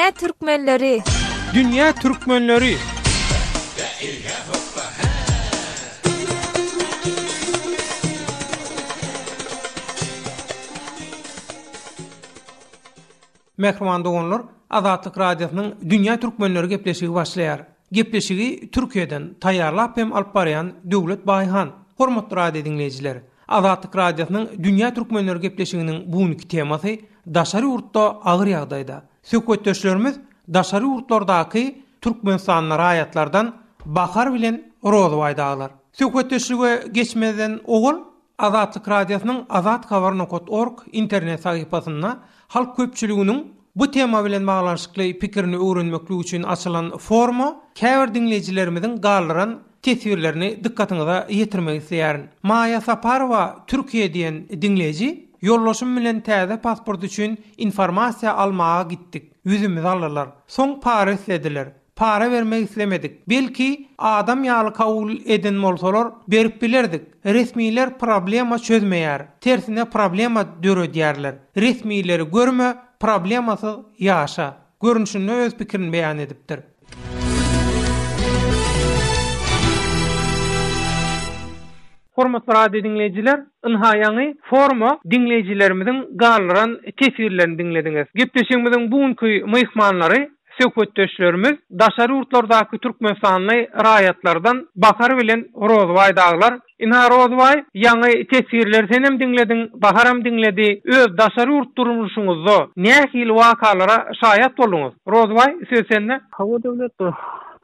Dünýä türkmenleri! Dünýä türkmenleri! Mähriban doganlar, Azatlyk Radiosynyň Dünýä türkmenleri gepleşigi başlaýar. Gepleşigi Türkiýeden taýýarlap hem alyp barýan Döwlet Baýhan. Hormatly radio diňleýjiler, Azatlyk Radiosynyň Dünýä türkmenleri gepleşiginiň bu günki temasy daşary ýurtda agyr ýagdaýda. Söhbetdeşlerimiz daşary ýurtlardaky türkmenistanly raýatlardan Bahar bilen Rozybaý dagylar. Söhbetdeşlige geçmezden owal Azatlyk Radiosynyň Azathabar nokat org internet sahypasynda halk köpçüliginiň bu tema bilen baglanyşykly pikirini öwrenmeklik üçin açylan foruma käbir diňleýjilerimiziň galdyran teswirlerini dykgatyňyza ýetirmek isleýärin. Maýa Saparowa, Türkiýe diýen diňleýji, Ýoldaşym bilen täze pasport üçin informasiýa almaga gitdik. Ýüzümizi aldylar. Soň para islediler. Para bermek islemedik. Belki, adam ýaly kabul eden bolsalar, berip bilerdik. Resmiler problema çözmeýär. Tersine problema döredýärler. Resmileri görme, problemasyz ýaşa. Görnüşinde öz pikirini beýan edipdir. Hormatly radio diňleýjiler, ynha ýaňy foruma diňleýjilerimiziň galdyran teswirlerini diňlediňiz. Gepleşigimiziň bu günki myhmanlary Söhbetdeşlerimiz daşary ýurtlardaky türkmenistanly raýatlardan Bahar bilen Rozbaý dagylar. Ynha Rozbaý, ýaňy teswirleri senem diňlediň, Baharam diňledi. Öz daşary ýurt durmuşyňyzda nähili wakalara şaýat bolduňyz? Rozbaý, söz sende. Hawa Döwlet,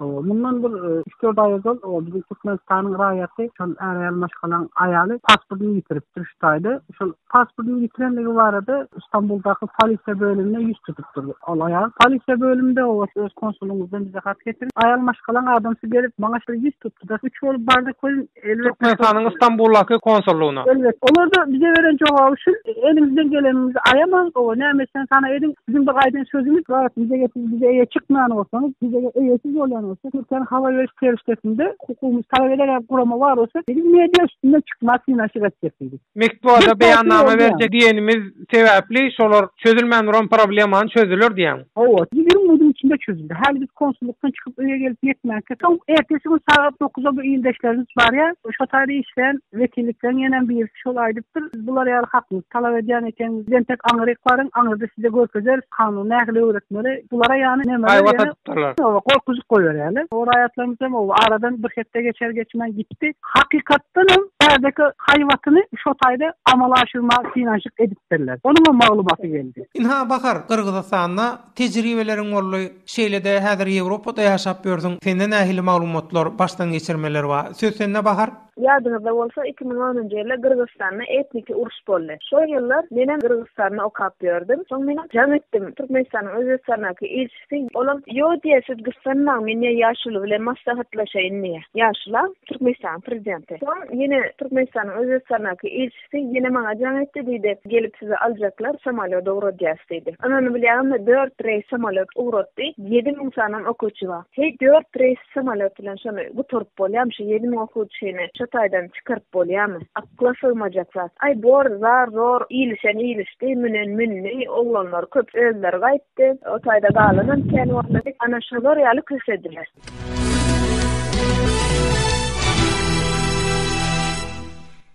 mundan bir üç-dört aý ozal biziň Türkmenistanyň raýaty şol är-aýal maşgalaň aýaly pasportyny ýitiripdir şu taýda. Şol Pasportyny ýitirenligi barada Stambuldaky polisiýa bölümine ýüz tutupdyr ol aýal. Polisiýa bölüminde oba öz konsulyňyzdan bize hat getiriň. Aýal maşgalaň adamsy gelip maňa şeýle ýüz tutdy-da. Üç bolup bardyk welin elbetde Türkmenistanyň Stambuldaky konsullygyna. Elbetde. Olar-da bize beren jogaby şul, eliňizden geleniňizi aýamaň, oba näme etseňiz hana ediň. Biziň bir aýdan sözümiz bar, bize getirip bize eýe çykmaýan bolsaňyz, bize eýesiz bolýan bolsa, Türkiýäniň habar beriş serişdesinde hukugymyzy talap eder ýaly gurama bar bolsa, biz media üstünden çykmaga synanyşyk etjek diýdik. Metbugata beýannama berjek diýenimiz sebäpli şolar çözülmän duran problemany çözdüler diýýäň. Hawa, 20 günüň içinde çözüldi. Häli biz konsullykdan çykyp öýe gelip ýetmänkä, soň ertesi gün sagat dokuza bu ildeşlerimiz barýar. Şo taýda işleýän wekillikleriň ýenem birisi şol aýdypdyr, Siz bular ýaly hakymyzy talap edýän ekeniňiz, biz entek aňryk baryň, aňyrda size görkezeris, kanuny nähili öwretmeli. Bulara ýany nemeler Haýbat ýene atypdyrlar. Hawa, gorkuzyp goýberýärler. O raýatlarymyz hem hawa, aradan bir hepde geçer-geçmän gitdi. Hakykatdanam bärdeki haýbatyny şo taýda amala aşyrmaga synanyşyk edipdirler. Onuňam maglumaty geldi. Ynha Bahar, Gyrgyzystanda tejribeleriň boldy, şeýle-de häzir Ýewropada ýaşap ýörsüň, sende nähili maglumatlar, başdan geçirmeler bar? Söz sende Bahar. Ýadyňyzda bolsa, 2010-njy ýylda Gyrgyzystanda etniki uruş boldy. Şol ýyllar menem Gyrgyzystanda okap ýördüm. Soň menem jaň etdim Türkmenistanyň Özbegistandaky ilçisine. Olam, Ýo diýýär, siz gyssanmaň, men ýa ýaşuly bilen maslahatlaşaýyn diýýär. Ýaşulam, Türkmenistanyň prezidenti. Soň ýene Türkmenistanyň Özbegistandaky ilçisi ýene maňa jaň etdi, diýdi, gelip sizi aljaklar, samolýot ugradýas diýdi. Ynanybilýäňizmi, dört reýs samolýot ugratdy, 7000 sanam okuwçy bar. Heý, dört reýs samolýot bilen şony gutaryp bolýarmy, şu 7000 okuwçyny şo taýdan çykaryp bolýarmy? Akla sygmajak zat. Aý, bor, zar-zor ilişen ilişdi, münen mündi, oglanlar köp özleri gaýtdy. O taýda galanam kän bolmady. Ana şolar ýaly kösediler.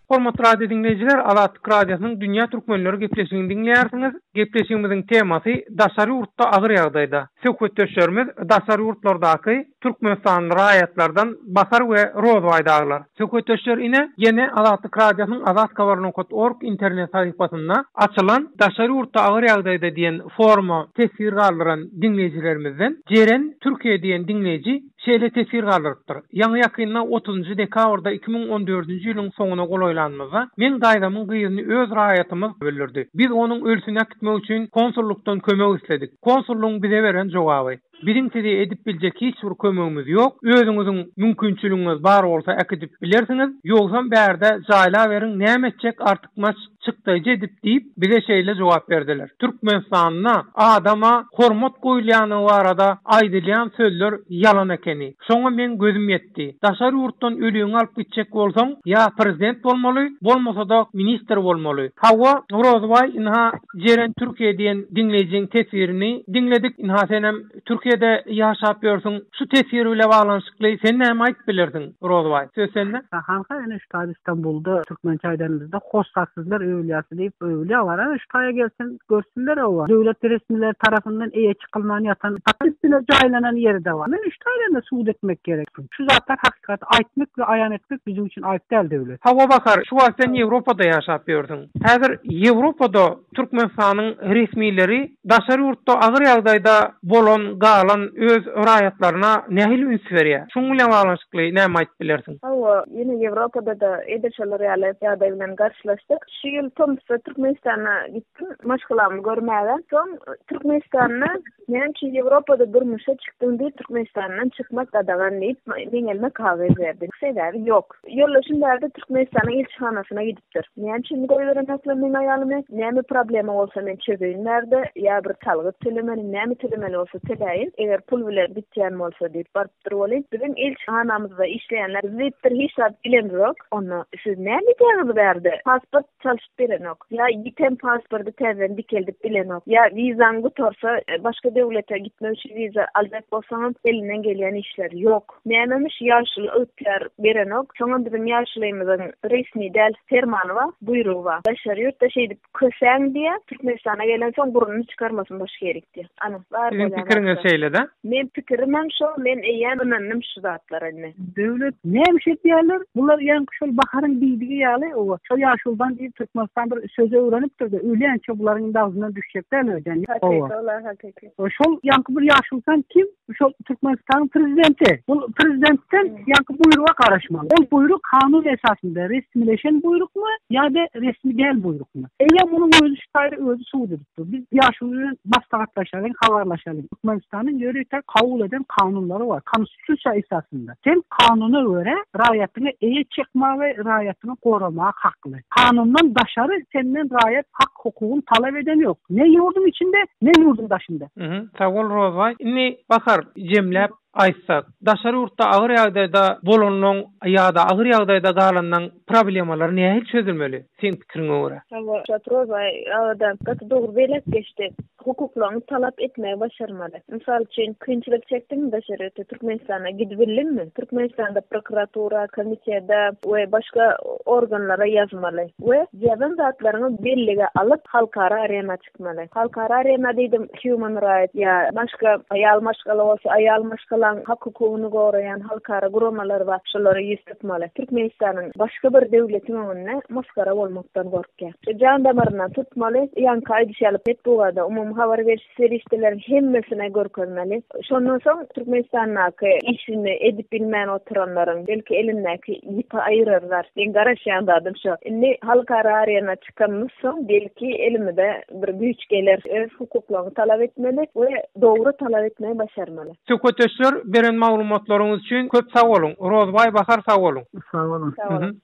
Hormatly radio diňleýjiler, Azatlyk Radiosynyň Dünýä Türkmenleri gepleşigini diňleýärsiňiz. Gepleşigimiziň temasy daşary ýurtda agyr ýagdaýda. Söhbetdeşlerimiz daşary ýurtlardaky Türkmenistanly raýatlardan Bahar we Rozbaý dagylar. Söhbetdeşler ine, ýene Azatlyk Radiosynyň azathabar nokat org internet sahypasynda açylan Daşary ýurtda agyr ýagdaýda diýen foruma teswir galdyran diňleýjilerimizden Jeren Türkiýe diýen diňleýji şeýle teswir galdyrypdyr, Ýaňy-ýakynda otuzynjy dekabrda 2014-nji ýylyň soňuna golaýlanymyzda meň daýzamyň gyzyny öz raýatymyz öldürdi. Biz onuň ölüsini äkitmek üçin konsullykdan kömek isledik. Konsullygyň bize beren jogaby. Biziň size edip biljek hiç bir kömegimiz ýok. Özüňiziň mümkinçiligiňiz bar bolsa äkidip bilersiňiz. Ýogsam bärde jaýlaberiň näme etjek artykmaç. çykdaýjy edip diýip, bize şeýle jogap berdiler. Türkmenistanda adama hormat goýulýandygy barada aýdylýan sözler ýalan ekeni. Şoňa meň gözüm ýetdi. Daşary ýurtdan öliňi alyp gitjek bolsaň, ýa prezident bolmaly, bolmasa-da ministr bolmaly. Hawa, Rozybaý, ynha, Jeren Türkiýe diýen diňleýjiň teswirini diňledik. Ynha, senem Türkiýede ýaşap ýörsüň. Şu teswir bile baglanyşykly sen näme aýdyp bilersiň, Rozybaý? Söz sende. Hanha ene şu taýda Istanbulda türkmençe aýdanymyzda hossarsyzlar öwülýasy diýip öwülýa bar. Ana şu taýa gelsin görsünler oba. Döwlet resmileri tarapyndan eýe çykylman ýatan üstüne jaýlanan ýeri-de bar. Meni şu taýdan-da subut etmek gerek. Şu zatlar hakykaty aýtmak we aýan etmek biziň üçin aýyp däl döwlet. Hawa Bahar, şu wagt sen Ýewropada ýaşap ýörsüň. Häzir Ýewropada Türkmenistanyň resmileri daşary ýurtda agyr ýagdaýda bolan, galan öz raýatlaryna nähili üns berýär? Şuň bilen baglanyşykly näme aýdyp bilersiň? Hawa, ýene Ýewropada-da edil şolar ýaly ýagdaý bilen garşylaşdyk. Şu ýyl tomusda Türkmenistana gitdim, maşgalamy görmäge. Soň Türkmenistanda näme üçin Ýewropada durmuşa çykdyň diýip, Türkmenistandan çykmak gadagan diýip, meň elime kagyz berdi. Sebäbi ýok. Ýoldaşym bärde Türkmenistanyň ilçihanasyna gidipdir. Näme üçin goýberenoklar meň aýalymy? Näme problema bolsa men çözeýin bärde, ýa bir salgyt tölemeli, näme tölemeli bolsa töläýin, eger pul bilen bitýän bolsa diýip barypdyr welin, biziň ilçihanamyzda işleýänler biz diýipdir hiç zat bilemzok. Onda siz näme edýäňiz bärde? Pasport çalşyp berenok. Ýa ýiten pasporty täzeden dikeldip bilenok. Ýa wizaň gutarsa başga döwlete gitmek üçin wiza aljak bolsaňam elinden gelýän işler ýok. Nämemiş ýaşuly ygtyýar berenok. Soňam biziň ýaşulymyzyň resmi däl permany bar, buýrugy bar. Daşary ýurtda şeýdip kösäň diýýär, Türkmenistana gelensoň burnuny çykarmasyn başga ýerik diýýär. Ana, bar Siziň bolýan pikiriňiz zatlar. şeýle-dä? Meň pikirimem şo, men eýýäm ynandym şu zatlara indi. Döwlet näme iş edýärler? Bular ýaňky şol Baharyň diýdigi ýaly, oba, şol ýaşuludan diýip Türkmenistan bir sözi öwrenipdir-de, ölýänçä bularyň indi agzyndan düşjek däl öýdýän. Hakyky, olar hakyky. Şol ýaňky bir ýaşuludan kim? Şol Türkmenistanyň prezidenti. Bu prezidentden ýaňky buýruga garaşmaly. Ol buýruk kanun esasynda resmileşen buýrukmy ýa-da resmi däl buýrukmy? Eýýäm munuň özi şu taýda özi subut edip dur. Biz ýaşuly bilen maslahatlaşalyň, habarlaşalyň. Türkmenistanyň ýörite kabul eden kanunlary bar. Konstitusiýa esasynda. Sen kanuna görä raýatyňa eýe çykmaga we raýatyňy goramaga hakly. Kanundan daşary senden raýat hak-hukugyny talap eden ýok. Ne ýurduň içinde, ne ýurduň daşynda. Mhm. Sag bol Rozbaý. Indi Bahar, jemläp aýtsak, daşary ýurtda agyr ýagdaýda bolanlaň ýa-da agyr ýagdaýda galanlaň problemalary nähili çözülmeli, seň pikiriňe görä? Hawa, Şat Rozbaý aga-da gaty dogry belläp geçdi. Hukuklaryňy talap etmegi başarmaly. Mysal üçin, kynçylyk çekdiňmi daşary ýurtda, Türkmenistana gidibildiňmi? Türkmenistanda prokuratura, komitete we başga organlara ýazmaly we ýazan zatlaryňy bellige alyp, halkara arena çykmaly. Halkara arena diýdim, human right ýa başga aýal maşgala bolsa, aýal maşgalaň hak-hukugyny goraýan halkara guramalar bar, şolara ýüz tutmaly. Türkmenistanyň başga bir döwletiň öňünde masgara bolmakdan gorkýar. Şu jan damaryndan tutmaly, ýaňky aýdyşy ýaly metbugada, umumy habar beriş serişdeleriň hemmesine görkezmeli. Şondan soň Türkmenistandaky işini edip bilmän oturanlaryň belki elindäki ýüpi aýyrarlar. Meň garaşýan zadym şo. Indi halkara arena çykanymyzsoň belki elimize bir güýç geler. Öz hukuklaryňy talap etmeli we dogry talap etmegi başarmaly. Söhbetdeşler beren maglumatlaryňyz üçin köp sag boluň. Rozbaý Bahar sag boluň. Sag boluň. Sag boluň.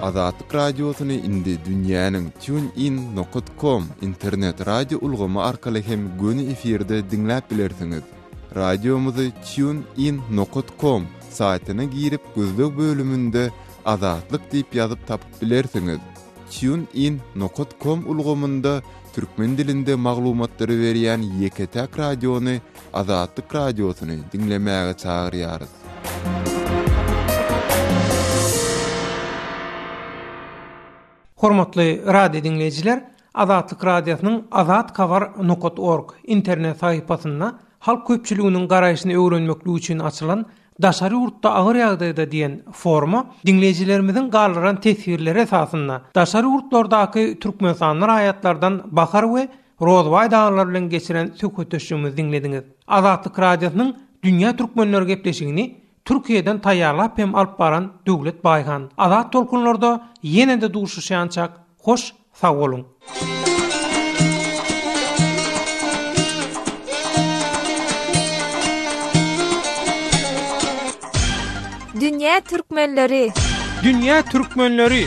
Azatlyk Radiosyny indi dünýäniň TuneIn nokat com internet radio ulgamy arkaly hem göni efirde diňläp bilersiňiz. Radiomyzy TuneIn nokat com saýtyna girip gözleg bölüminde Azatlyk diýip ýazyp tapyp bilersiňiz. TuneIn nokat com ulgamynda türkmen dilinde maglumatlary berýän ýeke-täk radiony Azatlyk Radiosyny diňlemäge çagyrýarys. Hormatly radio diňleýjiler, Azatlyk Radiosynyň Azat Habar nokat org internet sahypasynda halk köpçüliginiň garaýşyny öwrenmeklik üçin açylan Daşary ýurtda agyr ýagdaýda diýen foruma diňleýjilerimiziň galdyran teswirleri esasynda daşary ýurtlardaky türkmenistanly raýatlardan Bahar we Rozbaý dagylar bilen geçiren söhbetdeşligimizi diňlediňiz. Azatlyk Radiosynyň Dünýä Türkmenleri gepleşigini Türkiýeden taýýarlap hem alyp baran Döwlet Baýhan. Azat tolkunlarda ýene-de duşuşýançak hoş sag boluň. Dünýä Türkmenleri. Dünýä türkmenleri!